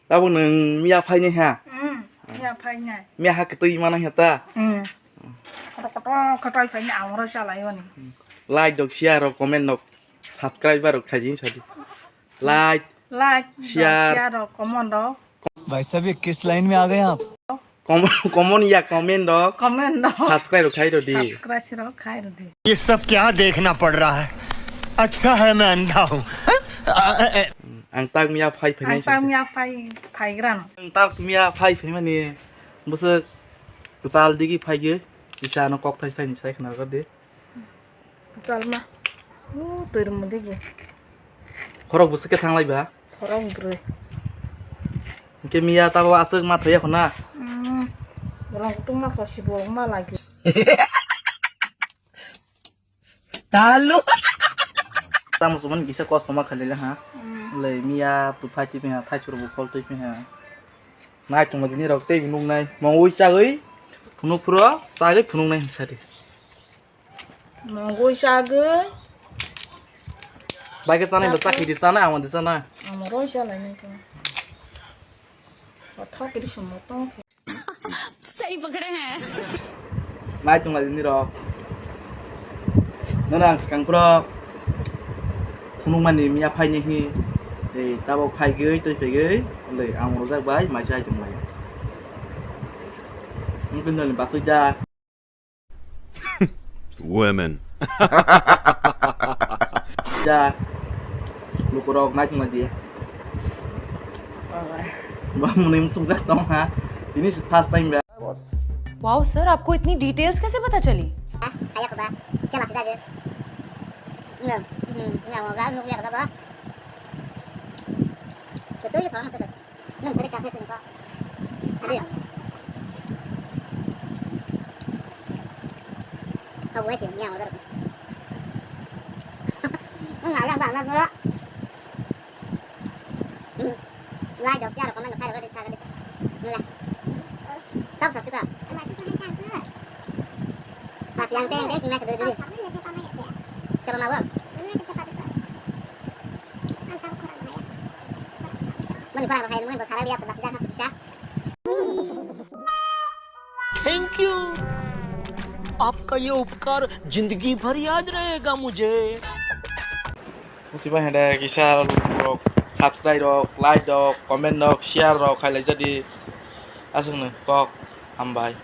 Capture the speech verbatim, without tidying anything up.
Tabuk nwng miya phainai ha? Hmm, miya phainai. Miya ha kwtwi manai ha ta? Hmm. Kotor kotor kotor phainai amoro chalai oni. Like dok, share rok, comment dok, subscribe rok khaijin sadi. Like, like, share, share rok, comment rok. भाई साहब, ये किस लाइन में आ गए आप? Comment, comment ya, comment rok. Comment rok. Subscribe rok khai rodi. Subscribe rok khai rodi. ये सब क्या देखना पड़ रहा है? अच्छा है मैं अंधा हूँ। Ang tak miya phai phainai. Ang tak miya phai phaigrano. Ang tak miya phai phaimani bwswk kwchal digi phaigwi isa no kok thai sai ni sai khna rw di. Kwchalma. O, twi rwmani digi. Khorok bwswk khe thanglai ba? Khorok bwrwi. Hwnkhe miya tabo aswk ma thaiya khuna? Hmm. Rong tungma kosi bo ma lagi. Talu. Tamo sumani kisa kosto ma khalila ha. Hmm. Le miya tu phai twi ha, phai churu bu khol twi ha. Nai tongma dini rok tei nung nai. Mongwi chagwi phunuk phuro chagwi phunuk nai sadi. Mongwi chagwi. Bai khe chanai bo chakhi di chanai, amo di chanai. Amo roi chalai nai khe. Kothok kiri sumo tong khe. सही पकड़े हैं। Nai tong lai nini rok. Nono ang swkang phuro phunukmani miya phaini hi. Ei tabok phaigwi twi phaigwi. Lei ang rojak bai maisa item lai. Mungkin noni basui da. Women. Ja. Lukurok nai tongna dia. Ba muni mchuk jak tong ha. Ini first time ba. Wow sir, आपको इतनी डिटेल्स कैसे पता चली? Kaya ko ba. Chala sida ge. Iya, hmm, iya mo ga nu ya ba. Betul ya kamu tuh. Nang tadi kafe sini kok. Tadi ya. Kau gue sih, yang udah. Nang ada bang nang. Hmm. Lai dok siar komen khai rodi sagadi. Nula. Tau sa suka. Mas yang teng teng sing nai dulu. Coba mawar. Mani khorang rok hai mani bo sarai liya pura sida kha pisa. Thank you. आपका ये उपकार जिंदगी भर याद रहेगा मुझे। Busi ba hede kisa rok subscribe rok, like rok, comment rok, share rok khailai jadi. Aswkno kok hambai.